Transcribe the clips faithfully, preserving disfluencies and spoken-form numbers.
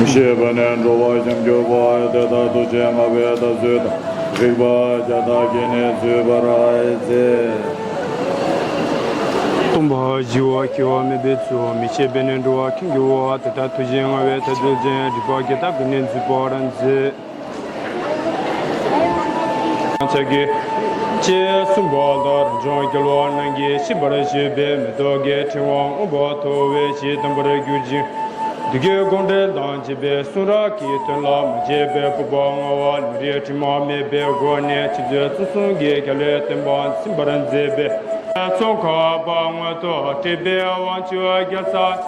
མི་ཤེས་པ་ནས་འགྲོ་བ་གཞན་གྱུར་པ། དེ་ལྟར་ཐུགས་རྗེ་མངའ་བའི་བདག་བསུ་དང་། རིག་པ་བརྒྱ་དང་བརྒྱད་ནས་བསུ་བར་མཛད། སྟོང་པ་བཞི་པོ་སྐྱེ་བ་མེད་པའི་ཚུལ། མི་ཤེས་པ་ནས་འགྲོ་བ་གཞན་གྱུར་པ། དེ་ལྟར་ཐུགས་རྗེ་མངའ་བའི་བདག་བསུ་ཅན། རིག་པ་བརྒྱ་དང་བརྒྱད་ནས་བསུ་བར་མཛད། ཕྱག་གི་ཅེས་གསུངས་པ་ལྟར། འབྱུང་རྒྱལ་བ་རྣམས་ཀྱིས་ཤེས་པར་བྱས་པའི་མེ་ཏོག་གི་ཕྲེང་བ་མངོན་པར་མཐོ་བའི་ཞལ་གདམས་པར་གྱུར་ཅིང་། བདུད་ཀྱི་དགོངས་འགྲེལ་དང་བཅས་པའི་གསུང་རབ་ཀྱི་དོན་ལ་མ་དཔྱད་པའི་སྤོབས་པ་མངའ་བ་ལུས་རིགས་དྲི་མ་མེད་པའི་སྒོ་ནས་ཆོས་ཚུལ་གསུང་གསུམ་གྱི་རྒྱལ་བའི་བསྟན་པ་འཛིན་པར་མཛད་པའི། ཙོང་ཁ་པ་མངོན་རྟོགས་སྤྲུལ་པའི་དབང་ཕྱུག་རྒྱལ་ཚབ།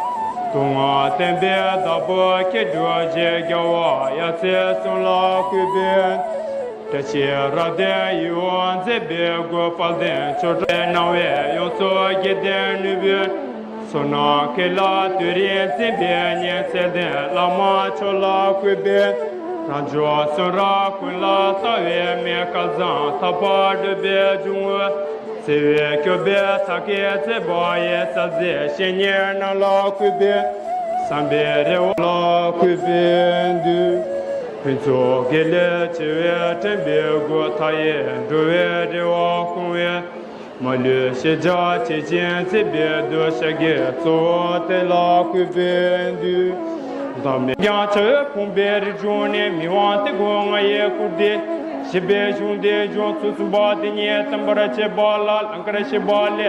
སྟོང་པ་བསྟན་པའི་བདག་པོ་མཁས་གྲུབ་རྗེ་རྒྱལ་བ་ཡབ་སྲས་གསུམ་ལ་གུས་པས། བཀྲ་ཤིས་རབ་བརྟན་ཡིད་འོང་མཛད་པའི་སྐུ། དཔལ་ལྡན་ཆོས་གྲགས་སྣང་བས་ཡོངས་སུ་རྒྱལ་བསྟན་ནུས་པའི། བསོད་ནམས་ཁྱེད་ལ་དུས་རིང་བརྩེ་བའི་ཉིན་མཚན་ལྡན་བླ་མ་མཆོག་ལ་གུས་པས། རང་བྱུང་གསུང་རབ་ཀུན་ལ་ལྟ་བའི་མེ་སྐལ་བཟང་། ཐར་པ་སྒྲུབ་པའི་འབྱུང་བ། བརྩེ་བས་སྐྱོབ་པའི་ཚ་ཁའི་བརྩེ་བ་ཡི། གསལ་མཛད་བཤེས་གཉེན་རྣམས་ལ་གུས་པས། བསམ་པའི་རེ་བ་ལ་གུས་པས་འདུད། ཕུན་ཚོགས་དགེ་ལེགས་བྱེ་བས་དྲན་པའི་སྒོ། མཐའ་ཡས་འགྲོ་བའི་རེ་བ་སྐོང་བའི། མ་ལུས་ཤེས་བྱ་ཆེ་ཆེན་བརྩེ་བའི་མདོ། ཤཱཀྱའི་གཙོ་བོ་དེ་ལ་གུས་པས་འདུད། བདག་མེད་ཀྱང་བྱ་བའི་ཕོངས་པའི་རིགས་བྱུང་ནས། མི་དབང་དེ་ཀོ་ང་ཡི་སྐུར་བསྟི་ཞེས་པའི་གཞུང་དེ་འབྱུང་ཚུལ་གསུམ་པ་དེ་ཉིད་བསྟན་པར་བྱེད་པ་ལ་ལང་ཀར་གཤེགས་པ་ལས།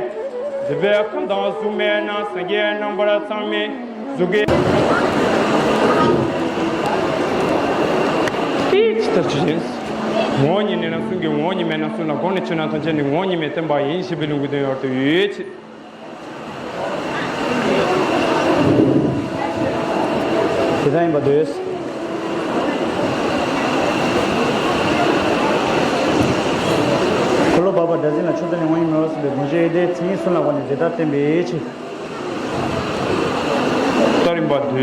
འདུས་པའི་ཁམས་དང་གཟུགས་མེད་རྣམས། སངས་རྒྱས་རྣམ་པར་ཚང་མའི་གཟུགས་ཀྱི། དེ་ཇི་ལྟར་ཆོས་ཅན། ངོ་བོ་ཉིད་ནི་རྣམ་གསུམ་གྱི། ངོ་བོ་ཉིད་མེད་རྣམ་གསུམ་ལ། སྒོ་ནས་ཆོས་རྣམས་ཐམས་ཅད་ནི། ངོ་བོ་ཉིད་མེད་བསྟན་པ་ཡིན། ཞེས་པའི་ལུང་གིས་སྟོན་ཡོད་དུ་ཡོད་ཅེས། དེ་ལྟར་ཡིན་པར་འདོད། འཁོར་ལོ་བར་པ་སྒྲ་ཟིན་ལ། ཆོས་ཐམས་ཅད་ངོ་བོ་ཉིད་མེད་པར་གསུངས་པའི་དགོངས་གཞི་ཨེ་ཏེ་མཚན་ཉིད་གསུམ་ལ་དབང་ནས་དེ་ལྟར་བསྟན་པའི་ཕྱིར། ལྟར་ཡིན་པར་འདོད།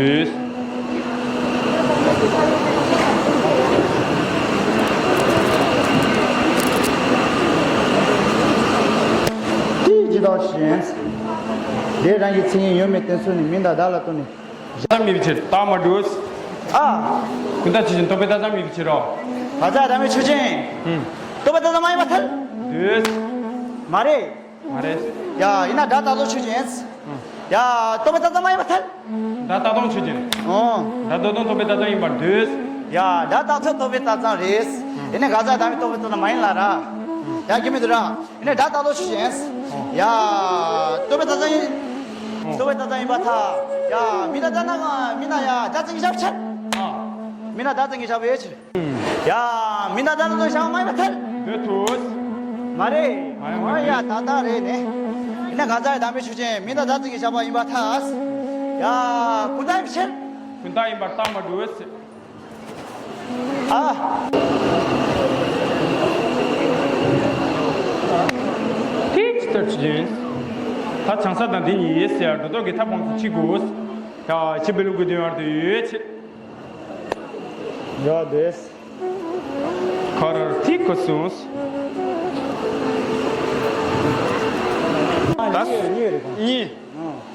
དེ་ཇི་ལྟར་ཞེན། དེ་རང་གི་མཚན་ཉིད་ཡོད་མེད་བསྟན་ཚུལ་ནི། མིང་དང་བརྡ་ལ་ལྟོས་ནས། བརྡ་མེད་པའི་ཕྱིར། རྟགས་མ་གྲུབ། ཨ། ཀུན་བརྟགས་ཆོས་ཅན། རྟོག་པའི་བརྡ་ཙམ་ཡིན་པའི་ཕྱིར་རོ། བརྡ་ཙམ་ཡིན་པའི་ཕྱིར་ཅན། ཨུམ། རྟོག་པའི་བརྡ་ཙམ་མ་ཡིན་པར་ཐལ། འདོད། མ་རེད། མ་རེད། ཡ། ཡིན་ན་སྒྲ་རྟག་སྟོང་ཆོས་ཅན། ཨུམ། ཡ། རྟོག་པའི་བརྡ་ཙམ་མ་ཡིན་པར་ཐལ། སྒྲ་རྟག་སྟོང་ཆོས་ཅན། ཨོ། སྒྲ་རྟག་སྟོང་རྟོག་པའི་བརྡ་ཙམ་ཡིན་པར་འདོད། ཡ། སྒྲ་རྟག་སྟོང་རྟོག་པའི་བརྡ་ཙམ་རེད། ཡིན་ན་ག་ས་ད་མི་རྟོག་པའི་བརྡ་ཙམ་མ་ཡིན་ལ་ར། ཡ། གི་མི་འདུག་ར། ཡིན་ན་སྒྲ་རྟག་སྟོང་ཆོས་ཅན། ཡ། རྟོག་པའི་བརྡ་ཙམ་ཡིན། རྟོག་པའི་བརྡ་ཙམ་ཡིན་པར་ཐལ། ཡ། མིང་དང་བརྡ་ན། མིང་ན་ཡ་བརྡ་ཙམ་གྱི་ཞབས་ཆད། མིང་ན་བརྡ་ཙམ་གྱི་ཞབས་པའི་ཕྱིར། ཡ། མིང་དང་བརྡ་ལ་ལྟོས་ཞེས་མ་ཡིན་པར་ཐལ། འདོད་དོ། མ་རེད། མ་ཡིན་པར། ཡ། ཐལ། ཐལ་རེད་ནི། ཡིན་ན་ག་ས་ཡ་ད་མི་ཆོས་ཅན། མིང་དང་བརྡ་ཙམ་གྱི་ཞབས་པ་ཡིན་པར་ཐལ། ཡ། ཀུན་བརྟགས་ཡིན་པའི་ཕྱིར། ཀུན་བརྟགས་ཡིན་པར་རྟགས་མ་གྲུབ། ཨ། དེ་ཇི་ལྟར་ཆོས་ཅན། ད་བྱང་ས་དང་འདི་གཉིས་ཟེར་སྒྲོ་འདོགས་ཀྱི་ཐབས་སྤངས་སུ་ཕྱིར་དགོས། ཡ། ཕྱིར་འབུད་ལུགས་ཀྱི་དོན་ཡོད་དུ་ཡོད་ཅེས། ཡ། འདོད། ཁ་རར་ཐིག་ཁུ་སོང་། ད་གཉིས་རེད་གང་། གཉིས།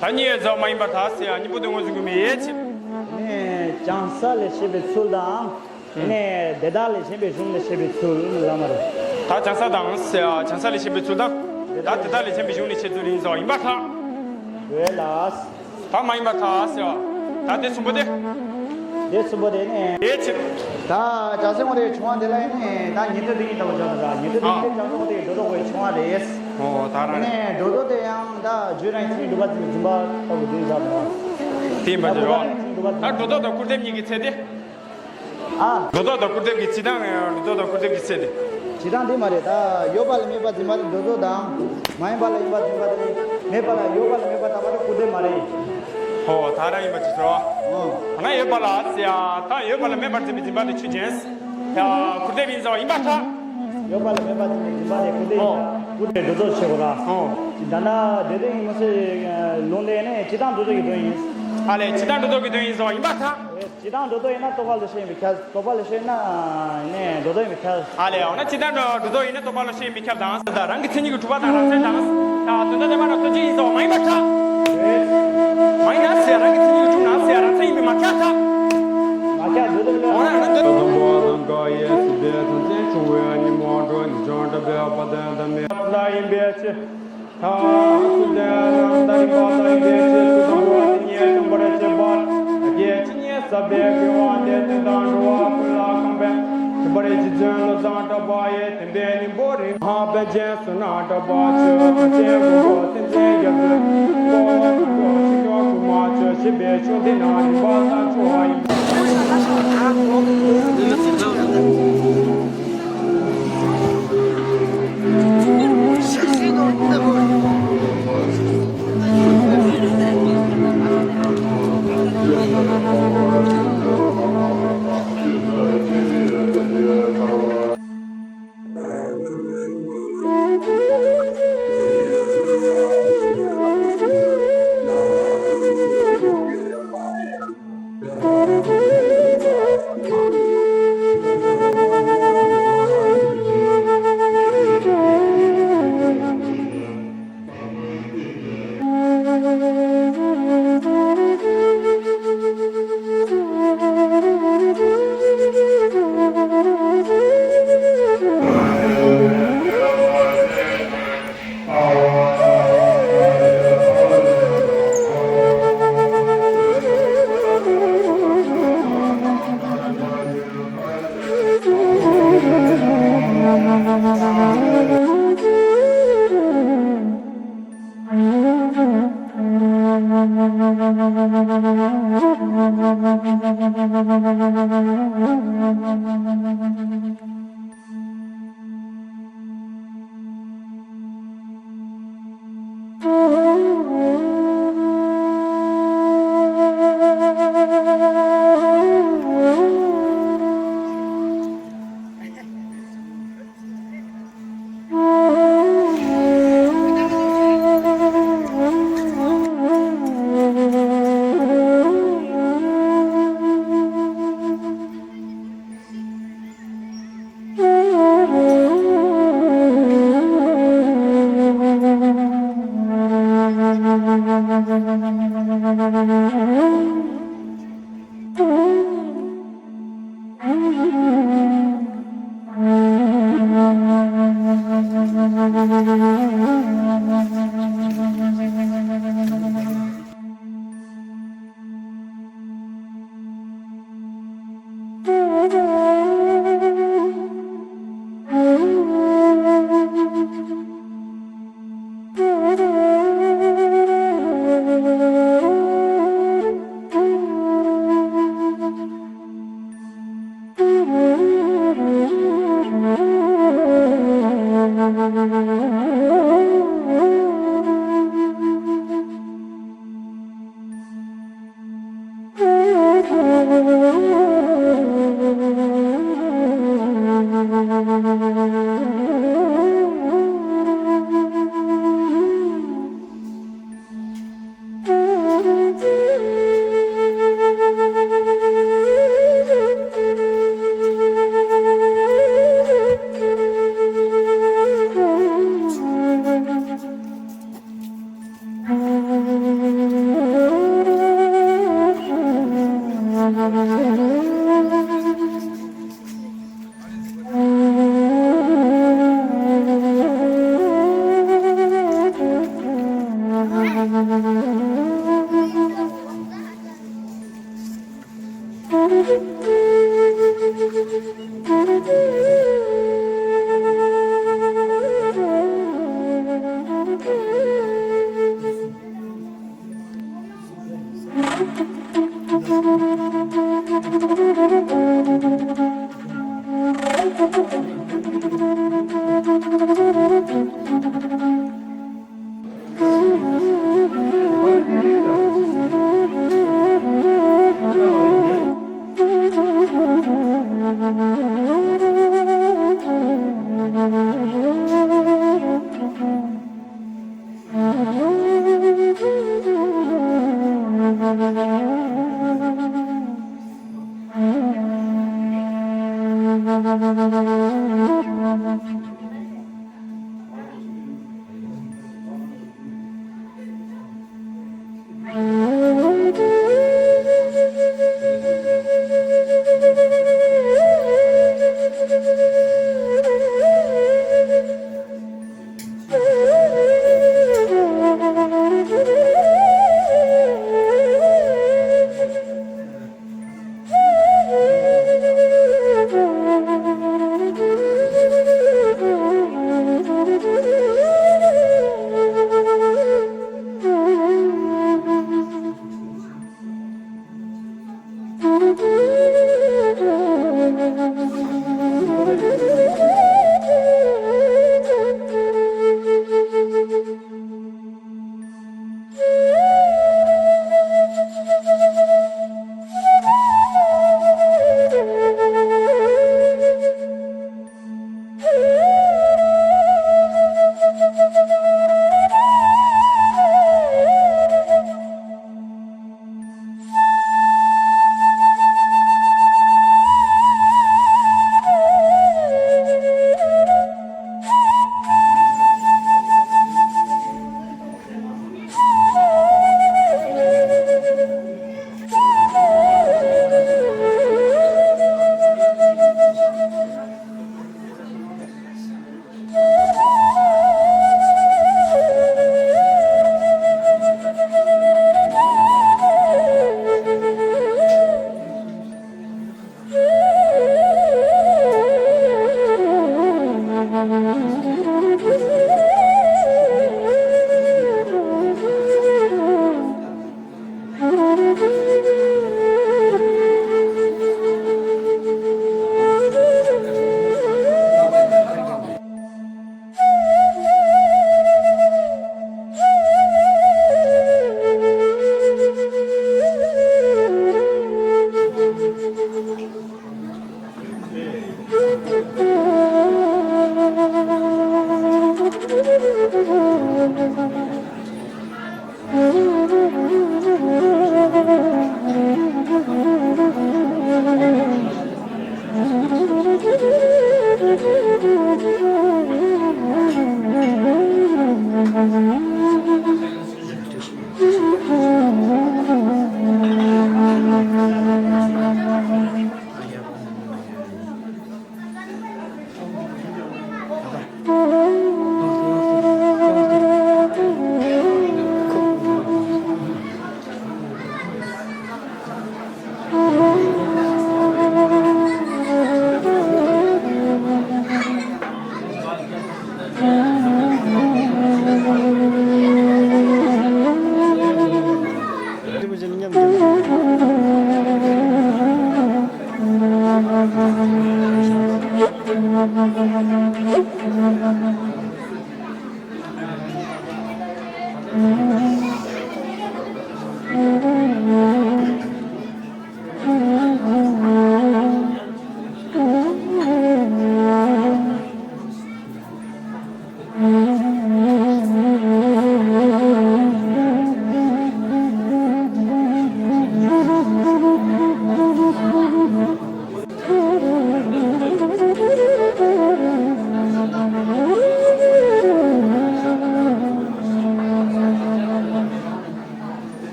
ད་གཉིས་ཡོད་ཚོད་མ་ཡིན་པར་ཐལ་ཟེར་ཡ། གཉིས་པོ་དེ་ངོས་བཟུང་གི་མེད་ཅེས། ནས་བྱང་ས་ལས་བཤད་པའི་ཚུལ་དང་། ནས་དེ་དག་ལས་གཞན་པའི་གཞུང་ནས་བཤད་པའི་ཚུལ་བླ་མ་རེད། ད་བྱང་ས་དང་ཟེར་ཡ། བྱང་ས་ལས་བཤད་པའི་ཚུལ་དང་། ད་དེ་དག་ལས་གཞན་པའི་གཞུང་ནས་བཤད་ཚུལ་ཡིན་ཚོད་ཡིན་པར་ཐལ། འོས་ལ། ད་མ་ཡིན་པར་ཐལ་ཟེར་བ། ད་དེ་གསུམ་པོ་དེ། དེ་གསུམ་པོ་དེ་ནི། དེ་ཕྱིར། ད་བྱང་སེམས་ངོ་དེ་བྱུང་བ་འདི་ལ་ཡིན་ནི་ད་ཉན་ཐོས་དེ་ཉིད་ལྟ་བུ་བྱ་དགོས་ར། ཉན་ཐོས་དེ་ཉིད་དེ་བྱང་སེམས་ངོ་དེ་ཡི་སྒྲོ་འདོགས་པའི་བྱུང་བ་རེད། ཨོ་ད་རང་རེད། ནས་སྒྲོ་འདོགས་དེ་ཡང་ད་རྒྱུ་རང་ཡིན་ཚུལ་གྲུབ་པ་འཛིན་པའི་འཛིན་པ་ལྟ་བུ་འདི་བཞག་དང་། དེ་ཡིན་པར་བྱེད་རོགས། ད་སྒྲོ་འདོགས་དང་སྐུར་འདེབས་གཉིས་ཀྱི་ཚེ་དེ། ཨ། སྒྲོ་འདོགས་དང་སྐུར་འདེབས་ཀྱི་སྤྱི་དང་། སྒྲོ་འདོགས་དང་སྐུར་འདེབས་ཀྱི་ཚེ་དེ། སྤྱི་དང་དེ་མ་རེད། ད་ཡོད་པ་ལ་མེད་པར་འཛིན་པ་དེ་སྒྲོ་འདོགས་དང་། མ་ཡིན་པ་ལ་ཡིན་པར་འཛིན་པ་དེ་མེད་པ་ལ་ཡོད་པ་ལ་མེད་པར་བརྟག་པ་དེ་སྐུར་འདེབས་མ་རེད། ཧོ་ད་རང་ཡིན་པ་ཅི་ཚོ། ཨོ། ན་ཡོད་པ་ལ་ཟེར་ཡ། ད་ཡོད་པ་ལ་མེད་པར་འཛིན་པའི་འཛིན་པ་དེ་ཆོས་ཅན། ཡ། སྐུར་འདེབས་ཡིན་ཟེར་བ་ཡིན་པར་ཐལ། ཡོད་པ་ལ་མེད་པར་འཛིན་པའི་འཛིན་པ་དེ་སྐུར་འདེབས་ཡིན། ཨོ། སྐུར་འདེབས་སྒྲོ་འདོགས་བྱེད་དགོས་ར། ཨོ། ད་ལྟ་དེ་དོན་ཡིན་མ་ཟེར་ལུང་དེ་ནི་སྤྱི་དང་སྒྲོ་འདོགས་ཀྱི་དོན་ཡིན། ཨ་ལས་སྤྱི་དང་སྒྲོ་འདོགས་ཀྱི་དོན་ཡིན་ཟེར་བ་ཡིན་པར་ཐལ། སྤྱི་དང་སྒྲོ་འདོགས་ཡིན་ན་རྟོག་པ་ལ་ཤེས་ཡིན་པས་ཁྱབ། རྟོག་པ་ལ་ཤེས་ན་ནས་སྒྲོ་འདོགས་ཡིན་པས་ཁྱབ། ཨ་ལས་འོ་ན་སྤྱི་དང་སྒྲོ་འདོགས་ཡིན་ན་རྟོག་པ་ལ་ཤེས་ཡིན་པས་ཁྱབ་དང་ཟེར། ད་རང་གི་མཚན་ཉིད་ཀྱིས་གྲུབ་པ་དང་རང་མཚན་དང་ཟེར། ད་དོན་དམ་བདེན་པ་རང་མཚན་ཅན་ཡིན་ཟེར་བ་མ་ཡིན་པར་ཐལ། མ་ཡིན་ན་ཟེར་རང་གི་མཚན་ཉིད་ཀྱིས་གྲུབ་ན་ཟེར་རང་མཚན་ཡིན་པས་མ་ཁྱབ་ཐལ། མ་ཁྱབ་སྒྲོ་འདོགས་ལ། འོ་ན་ན་འདོད། དང་པོ་ནམ་མཁའ་དབྱིངས་སུ་འབད་ཐམས་ཅད་འབྱུང་བའི་ཉོན་མོངས་སྒྲོ་ཉིད་ཀྱང་འདྲ་བའི་བ་དན་དང་མེད་པ་ལ་ཡིན་པའི་ཕྱིར། ཐ་ཚུལ་ལྡན་རྣམས་ད་རིམ་པ་དང་ཡིན་པའི་ཕྱིར། ཚུལ་དང་པོ་དེ་ཉིད་སྟོན་པར་བྱེད་པ། ད་ཀྱེ་ཇི་སྙེད་ཟབ་པའི་དགེ་བ་འདི་དོན་དང་འགྲོ་བ་ཀུན་ལ་གང་ཕན། མཁྱེན་པ་རྗེ་བཙུན་བློ་བཟང་གྲགས་པ་ཡི། བསྟན་པའི་སྙིང་པོ་རིགས་མ་པཎ་ཆེན་བསོད་ནམས་གྲགས་པ་མཆོག་ཐམས་ཅད་མགོན་པོ་བསྟན་འཛིན་རྒྱ་མཚོའི་སྐུ་ཚེ་སྒྲུབ་ཆོས་སྐྱོང་སྐུལ་མ་མཆོག་ཞེས་པའི་ཆོས་འདི་ནང་རིམ་པ་ལྟར་འཚོ་བ་ཡིན།